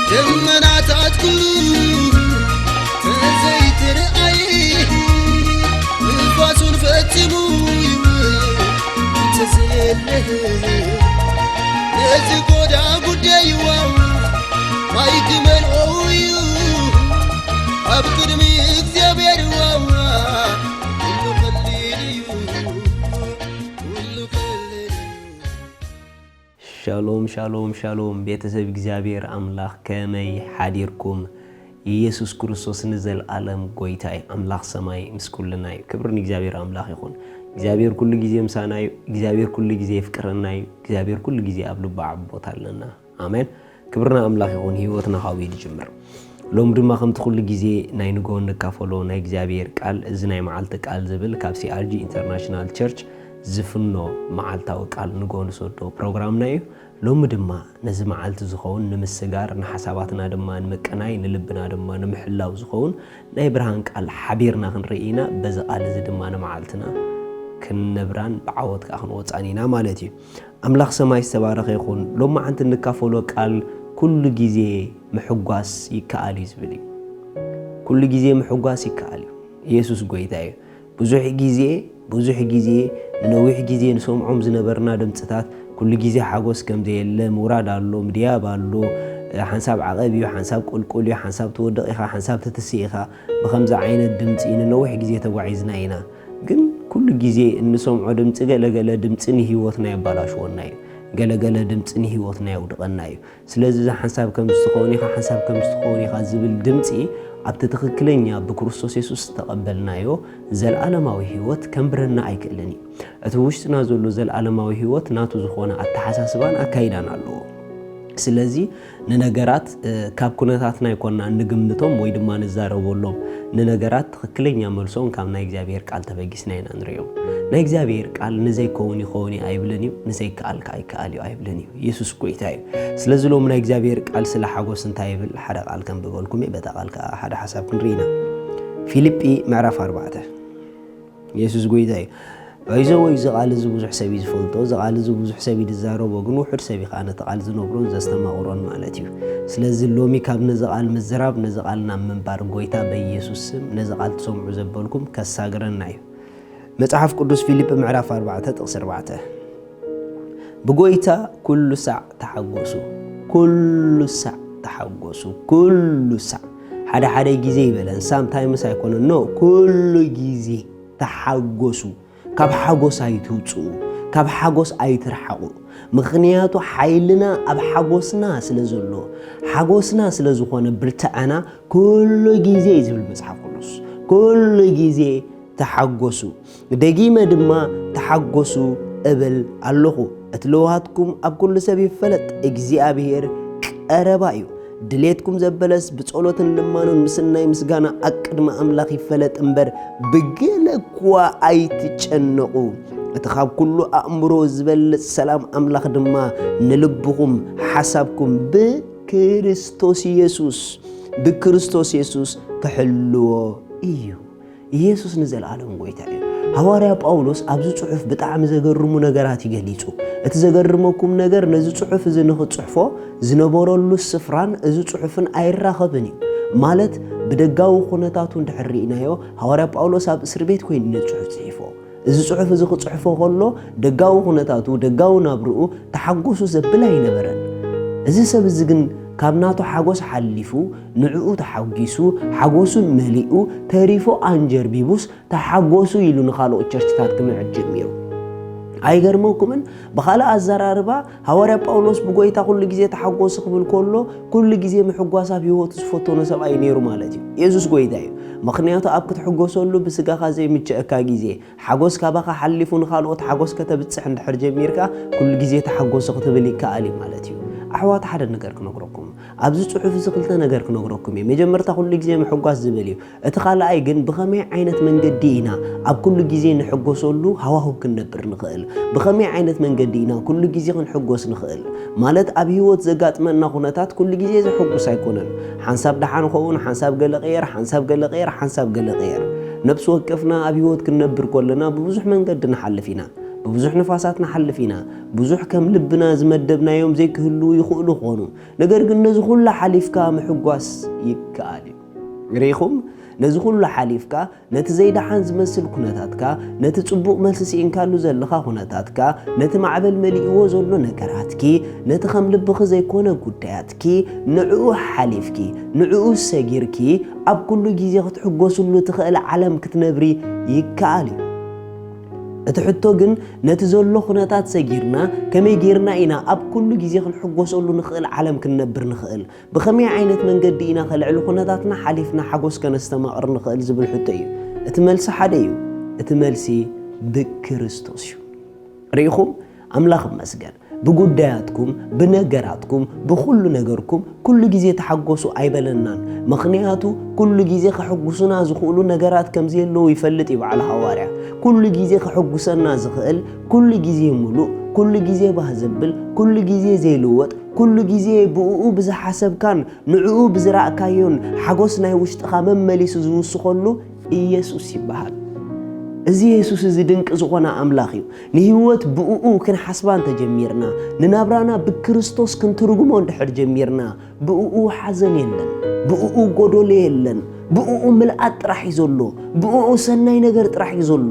ደመናታት ኩሉ ተዘይትርኣይ፣ ንፋሱን ፈጺሙ ይውል ተዘየለ። ነዚ ጎዳ ጉዳይዋ ማይ ክመልኦ እዩ ኣብ ቅድሚ እግዚኣብሔር ዋዋ። ኩሉ ቀሊል እዩ፣ ኩሉ ቀሊል እዩ። ሻሎም፣ ሻሎም፣ ሻሎም፣ ቤተሰብ እግዚኣብሔር ኣምላኽ ከመይ ሓዲርኩም? ኢየሱስ ክርስቶስ ንዘለኣለም ጎይታ እዩ። ኣምላኽ ሰማይ ምስ ኩልና እዩ። ክብሪ ንእግዚኣብሔር ኣምላኽ ይኹን። እግዚኣብሔር ኩሉ ግዜ ምሳና እዩ። እግዚኣብሔር ኩሉ ግዜ የፍቅረና እዩ። እግዚኣብሔር ኩሉ ግዜ ኣብ ልቡ ዓቢ ቦታ ኣለና። ኣሜን። ክብሪ ንኣምላኽ ይኹን። ህይወትና ካብኡ እዩ ዝጅምር። ሎሚ ድማ ከምቲ ኩሉ ግዜ ናይ ንግሆ እንካፈሎ ናይ እግዚኣብሔር ቃል፣ እዚ ናይ መዓልቲ ቃል ዝብል ካብ ሲ ኣር ጂ ኢንተርናሽናል ቸርች ዝፍኖ መዓልታዊ ቃል ንግሆ ንሰዶ ፕሮግራምና እዩ። ሎሚ ድማ ነዚ መዓልቲ ዝኸውን ንምስጋር፣ ንሓሳባትና ድማ ንምቅናይ፣ ንልብና ድማ ንምሕላው ዝኸውን ናይ ብርሃን ቃል ሓቢርና ክንርኢ ኢና። በዚ ቃል እዚ ድማ ንመዓልትና ክንነብራን ብዓወት ከኣ ክንወጻን ኢና ማለት እዩ። ኣምላኽ ሰማይ ዝተባረኸ ይኹን። ሎማዓንቲ እንካፈሎ ቃል ኩሉ ግዜ ምሕጓስ ይከኣል እዩ ዝብል እዩ። ኩሉ ግዜ ምሕጓስ ይከኣል እዩ። ኢየሱስ ጎይታ እዩ። ብዙሕ ግዜ፣ ብዙሕ ግዜ፣ ንነዊሕ ግዜ ንሰምዖም ዝነበርና ድምፅታት፣ ኩሉ ግዜ ሓጎስ ከም ዘየለ፣ ምውራድ ኣሎ፣ ምድያብ ኣሎ፣ ሓንሳብ ዓቐብ እዩ፣ ሓንሳብ ቁልቁል እዩ፣ ሓንሳብ ትወድቕ ኢኻ፣ ሓንሳብ ትትስእ ኢኻ። ብኸምዚ ዓይነት ድምፂ ንነዊሕ ግዜ ተጓዒዝና ኢና። ግን ኩሉ ግዜ እንሰምዖ ድምፂ፣ ገለገለ ድምፂ ንህይወትና የባላሽወና እዩ። ገለገለ ድምፂ ንህይወትና የውድቐና እዩ። ስለዚ እዚ ሓንሳብ ከምዚ ትኸውን ኢኻ፣ ሓንሳብ ከምዚ ትኸውን ኢኻ ዝብል ድምፂ ኣብቲ ትኽክለኛ ብክርስቶስ የሱስ ዝተቐበልናዮ ዘለኣለማዊ ህይወት ከንብረና ኣይክእልን እዩ። እቲ ውሽጥና ዘሎ ዘለኣለማዊ ህይወት ናቱ ዝኾነ ኣተሓሳስባን ኣካይዳን ኣለዎ። ስለዚ ንነገራት፣ እ፣ ካብ ኩነታትና ኣይኮና እንግምቶም ወይ ድማ ንዛረበሎም። ንነገራት ትኽክለኛ መልሶም ካብ ናይ እግዚኣብሔር ቃል ተበጊስና ኢና ንርእዮም። ናይ እግዚኣብሔር ቃል ንዘይከውን ይኸውን እዩ ኣይብልን እዩ፣ ንዘይከኣል ከኣ ይከኣል እዩ ኣይብልን እዩ። ኢየሱስ ጎይታ እዩ። ስለዚ ሎሚ ናይ እግዚኣብሔር ቃል ስለ ሓጎስ እንታይ ይብል? ሓደ ቃል ከንብበልኩም እየ፣ በታ ቃል ከኣ ሓደ ሓሳብ ክንርኢ ኢና። ፊልጲ ምዕራፍ ኣርባዕተ። ኢየሱስ ጎይታ እዩ። ባይዘወይ፣ እዚ ቃል እዚ ብዙሕ ሰብ እዩ ዝፈልጦ፣ እዚ ቃል እዚ ብዙሕ ሰብ እዩ ዝዛረቦ፣ ግን ውሑድ ሰብ እዩ ከኣ ነቲ ቃል ዝነብሮን ዘስተማቕሮን ማለት እዩ። ስለዚ ሎሚ ካብ ነዚ ቃል ምዝራብ፣ ነዚ ቃል ናብ ምንባር፣ ጎይታ በኢየሱስ ስም ነዚ ቃል ትሰምዑ ዘበልኩም ከሳግረና እዩ። መጽሓፍ ቅዱስ ፊልጲ ምዕራፍ ኣርባዕተ ጥቕሲ ኣርባዕተ። ብጎይታ ኩሉ ሳዕ ተሓጎሱ፣ ኩሉ ሳዕ ተሓጎሱ፣ ኩሉ ሳዕ። ሓደ ሓደ ግዜ ይበለን፣ ሳምታይምስ ኣይኮነን፣ ኖ፣ ኩሉ ግዜ ተሓጎሱ። ካብ ሓጎስ ኣይትውፅኡ፣ ካብ ሓጎስ ኣይትርሓቑ። ምኽንያቱ ሓይልና ኣብ ሓጎስና ስለ ዘሎ፣ ሓጎስና ስለ ዝኾነ ብርትዐና ኩሉ ግዜ እዩ ዝብል መጽሓፍ ቅዱስ። ኩሉ ግዜ ተሓጎሱ፣ ደጊመ ድማ ተሓጎሱ እብል ኣለኹ። እቲ ለውሃትኩም ኣብ ኩሉ ሰብ ይፈለጥ፣ እግዚኣብሔር ቀረባ እዩ። ድሌትኩም ዘበለስ ብጸሎትን ልማኖን ምስናይ ምስጋና ኣብ ቅድሚ ኣምላኽ ይፈለጥ እምበር፣ ብገለ እኳ ኣይትጨነቑ። እቲ ካብ ኩሉ ኣእምሮ ዝበልጽ ሰላም ኣምላኽ ድማ ንልብኹም ሓሳብኩም ብክርስቶስ የሱስ፣ ብክርስቶስ የሱስ ክሕልዎ እዩ። ኢየሱስ ንዘለኣለም ጎይታ እዩ። ሃዋርያ ጳውሎስ ኣብዚ ጽሑፍ ብጣዕሚ ዘገርሙ ነገራት እዩ ገሊጹ። እቲ ዘገርመኩም ነገር፣ ነዚ ጽሑፍ እዚ ንኽጽሕፎ ዝነበረሉ ስፍራን እዚ ጽሑፍን ኣይራኸብን እዩ። ማለት፣ ብደጋዊ ኩነታቱ እንድሕር ርኢናዮ፣ ሃዋርያ ጳውሎስ ኣብ እስር ቤት ኮይኑ ነዚ ጽሑፍ ጽሒፎ። እዚ ጽሑፍ እዚ ክጽሕፎ ከሎ፣ ደጋዊ ኩነታቱ፣ ደጋዊ ናብርኡ ተሓጎሱ ዘብል ኣይነበረን። እዚ ሰብ እዚ ግን ካብ ናቱ ሓጎስ ሓሊፉ፣ ንዕኡ ተሓጒሱ፣ ሓጎሱን መሊኡ፣ ተሪፎ ኣንጀርቢቡስ፣ ተሓጎሱ ኢሉ ንኻልኦት ቸርችታት ክምዕድ ጀሚሩ። ኣይገርመኩምን? ብኻልእ ኣዘራርባ፣ ሃዋርያ ጳውሎስ ብጎይታ ኩሉ ግዜ ተሓጎሱ ክብል ከሎ፣ ኩሉ ግዜ ምሕጓስ ኣብ ህይወቱ ዝፈተኖ ሰብኣይ ነይሩ ማለት እዩ። የሱስ ጎይታ እዩ። ምኽንያቱ ኣብ ክትሕጎሰሉ ብስጋኻ ዘይምችአካ ግዜ፣ ሓጎስ ካባኻ ሓሊፉ ንኻልኦት ሓጎስ ከተብጽሕ እንድሕር ጀሚርካ፣ ኩሉ ግዜ ተሓጎሱ ክትብል ይከኣል እዩ ማለት እዩ። ኣሕዋት፣ ሓደ ነገር ክነግረኩም። ኣብዚ ጽሑፍ እዚ ክልተ ነገር ክነግረኩም እየ። መጀመርታ፣ ኩሉ ግዜ ምሕጓስ ዝብል እዩ። እቲ ካልኣይ ግን፣ ብኸመይ ዓይነት መንገዲ ኢና ኣብ ኩሉ ግዜ ንሕጎሰሉ ሃዋህው ክንነብር ንኽእል? ብኸመይ ዓይነት መንገዲ ኢና ኩሉ ግዜ ክንሕጎስ ንኽእል? ማለት፣ ኣብ ህይወት ዘጋጥመና ኩነታት ኩሉ ግዜ ዘሕጉስ ኣይኮነን። ሓንሳብ ደሓን ኸውን፣ ሓንሳብ ገለ ቀየር፣ ሓንሳብ ገለ ቀየር፣ ሓንሳብ ገለ ቀየር። ነፍሲ ወከፍና ኣብ ህይወት ክንነብር ከለና ብብዙሕ መንገዲ ንሓልፍ ኢና። ብብዙሕ ንፋሳት ንሓልፍ ኢና። ብዙሕ ከም ልብና ዝመደብናዮም ዘይክህልዉ ይኽእሉ ኾኑ። ነገር ግን ነዚ ኩሉ ሓሊፍካ ምሕጓስ ይከኣል እዩ። ርኢኹም? ነዚ ኩሉ ሓሊፍካ፣ ነቲ ዘይደሓን ዝመስል ኩነታትካ፣ ነቲ ጽቡቕ መልሲ ስኢንካሉ ዘለኻ ኩነታትካ፣ ነቲ ማዕበል መሊእዎ ዘሎ ነገራትኪ፣ ነቲ ከም ልብኺ ዘይኮነ ጉዳያትኪ፣ ንዕኡ ሓሊፍኪ፣ ንዕኡ ሰጊርኪ፣ ኣብ ኩሉ ግዜ ክትሕጎስሉ ትኽእል ዓለም ክትነብሪ ይከኣል እዩ። እቲ ሕቶ ግን፣ ነቲ ዘሎ ኩነታት ሰጊርና፣ ከመይ ጌርና ኢና ኣብ ኩሉ ግዜ ክንሕጎሰሉ ንኽእል ዓለም ክንነብር ንኽእል? ብኸመይ ዓይነት መንገዲ ኢና ከልዕሊ ኩነታትና ሓሊፍና ሓጎስ ከነስተማቕር ንኽእል ዝብል ሕቶ እዩ። እቲ መልሲ ሓደ እዩ። እቲ መልሲ ብክርስቶስ እዩ። ርኢኹም? ኣምላኽ ይመስገን። ብጉዳያትኩም፣ ብነገራትኩም፣ ብኹሉ ነገርኩም ኩሉ ግዜ ተሓጎሱ ኣይበለናን። ምኽንያቱ ኩሉ ግዜ ከሕጉሱና ዝኽእሉ ነገራት ከም ዘየለዉ ይፈልጥ እዩ በዓል ሃዋርያ። ኩሉ ግዜ ከሕጉሰና ዝኽእል፣ ኩሉ ግዜ ሙሉእ፣ ኩሉ ግዜ ባህ ዘብል፣ ኩሉ ግዜ ዘይልወጥ፣ ኩሉ ግዜ ብእኡ ብዝሓሰብካን ንዕኡ ብዝረኣካዮን ሓጎስ ናይ ውሽጥኻ መመሊሱ ዝውስኸሉ ኢየሱስ ይበሃል። እዚ የሱስ እዚ ድንቂ ዝኾነ ኣምላኽ እዩ። ንህይወት ብእኡ ክንሓስባ እንተጀሚርና፣ ንናብራና ብክርስቶስ ክንትርጉሞ እንድሕር ጀሚርና፣ ብእኡ ሓዘን የለን፣ ብእኡ ጎዶሎ የለን፣ ብእኡ ምልኣት ጥራሕ እዩ ዘሎ፣ ብእኡ ሰናይ ነገር ጥራሕ እዩ ዘሎ፣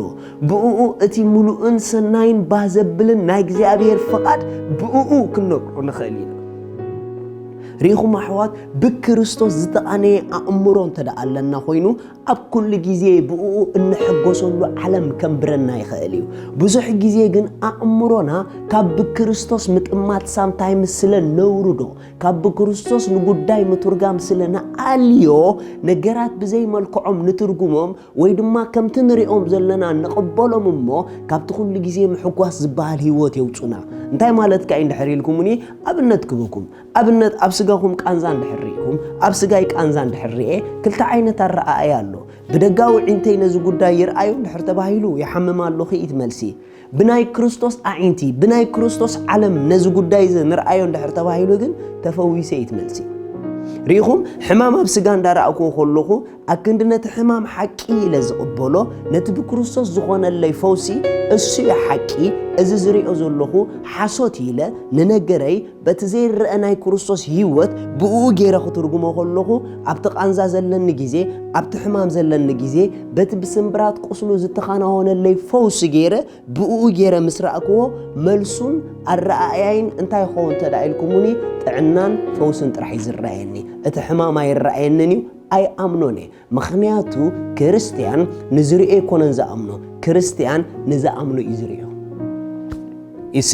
ብእኡ እቲ ምሉእን ሰናይን ባህ ዘብልን ናይ እግዚኣብሔር ፍቓድ ብእኡ ክንነግሮ ንኽእል ኢና። ርኢኹም ኣሕዋት፣ ብክርስቶስ ዝተቓነየ ኣእምሮ እንተ ደኣ ኣለና ኮይኑ፣ ኣብ ኩሉ ግዜ ብእኡ እንሕጎሰሉ ዓለም ከንብረና ይኽእል እዩ። ብዙሕ ግዜ ግን ኣእምሮና ካብ ብክርስቶስ ምጥማት ሳምታይምስ ስለ ነውርዶ፣ ካብ ብክርስቶስ ንጉዳይ ምትርጋም ስለ ንኣልዮ፣ ነገራት ብዘይ መልክዖም ንትርጉሞም ወይ ድማ ከምቲ ንሪኦም ዘለና ንቕበሎም እሞ፣ ካብቲ ኩሉ ግዜ ምሕጓስ ዝበሃል ህይወት የውጹና። እንታይ ማለትካ እዩ እንድሕር ኢልኩምኒ፣ ኣብነት ክበኩም። ኣብነት፣ ኣብ ስጋኹም ቃንዛ እንድሕር ርኢኹም፣ ኣብ ስጋይ ቃንዛ እንድሕር ርኤ፣ ክልተ ዓይነት ኣረኣእያ ኣሎ። ብደጋዊ ዒንተይ ነዚ ጉዳይ ይርኣዮ እንድሕር ተባሂሉ፣ ይሓምም ኣለኹ ኢት መልሲ። ብናይ ክርስቶስ ኣዒንቲ፣ ብናይ ክርስቶስ ዓለም ነዚ ጉዳይ እዚ ንርኣዮ እንድሕር ተባሂሉ ግን፣ ተፈዊሰ ኢት መልሲ። ርኢኹም፣ ሕማም ኣብ ስጋ እንዳረኣክዎ ከለኹ፣ ኣክንዲ ነቲ ሕማም ሓቂ ኢለ ዝቕበሎ፣ ነቲ ብክርስቶስ ዝኾነለይ ፈውሲ፣ እሱ እዩ ሓቂ፣ እዚ ዝሪኦ ዘለኹ ሓሶት ኢለ ንነገረይ፣ በቲ ዘይረአ ናይ ክርስቶስ ህይወት ብእኡ ገይረ ክትርጉሞ ከለኹ፣ ኣብቲ ቃንዛ ዘለኒ ግዜ፣ ኣብቲ ሕማም ዘለኒ ግዜ፣ በቲ ብስምብራት ቁስሉ ዝተኻናወነለይ ፈውሲ ገይረ፣ ብእኡ ገይረ ምስ ረኣክዎ፣ መልሱን ኣረኣእያይን እንታይ ይኸውን እንተ ደኣ ኢልኩሙኒ፣ ጥዕናን ፈውስን ጥራሕ እዩ ዝረኣየኒ። እቲ ሕማም ኣይረኣየንን እዩ፣ ኣይኣምኖን እየ። ምኽንያቱ ክርስትያን ንዝርእዮ ኣይኮነን ዝኣምኖ፣ ክርስትያን ንዝኣምኖ እዩ ዝርእዮ። ይሲ፣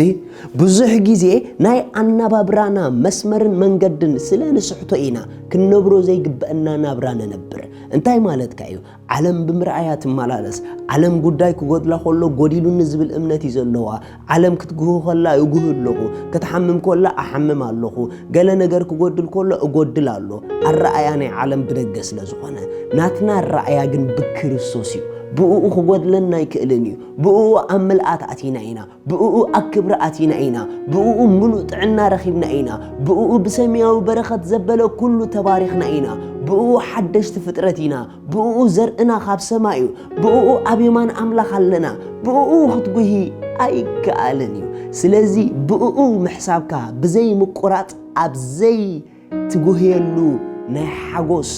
ብዙሕ ግዜ ናይ ኣናባብራና መስመርን መንገድን ስለ ንስሕቶ ኢና ክንነብሮ ዘይግበአና ናብራ ንነብር። እንታይ ማለትካ እዩ? ዓለም ብምርኣያ ትመላለስ። ዓለም ጉዳይ ክጎድላ ከሎ ጎዲሉኒ ዝብል እምነት እዩ ዘለዋ። ዓለም ክትጉህ ከላ እጉህ ኣለኹ፣ ክትሓምም ከላ ኣሓምም ኣለኹ፣ ገለ ነገር ክጎድል ከሎ እጎድል ኣሎ። ኣረኣያ ናይ ዓለም ብደገ ስለ ዝኾነ፣ ናትና ኣረኣያ ግን ብክርስቶስ እዩ። ብእኡ ክጎድለና ኣይክእልን እዩ። ብእኡ ኣብ ምልኣት ኣቲና ኢና። ብእኡ ኣብ ክብሪ ኣቲና ኢና። ብእኡ ምሉእ ጥዕና ረኺብና ኢና። ብእኡ ብሰማያዊ በረኸት ዘበለ ኩሉ ተባሪኽና ኢና። ብእኡ ሓደሽቲ ፍጥረት ኢና። ብእኡ ዘርእና ካብ ሰማይ እዩ። ብእኡ ኣብ የማን ኣምላኽ ኣለና። ብእኡ ክትጉሂ ኣይከኣልን እዩ። ስለዚ ብእኡ ምሕሳብካ ብዘይ ምቁራጽ ኣብ ዘይትጉህየሉ ናይ ሓጎስ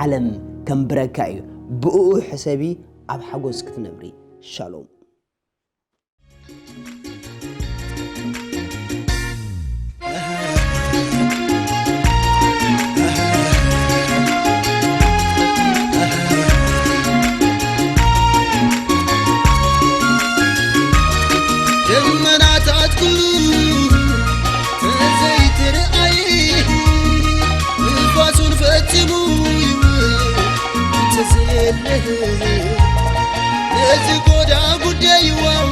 ዓለም ከንብረካ እዩ። ብእኡ ሕሰቢ፣ ኣብ ሓጎስ ክትነብሪ። ሻሎም። ደመናታት ኩሉ ተዘይትርኣይ፣ ንፋሱን ፈጺሙ ይውል ተዘየለ። ነዚ ጎዳ ጉዳይ ዋው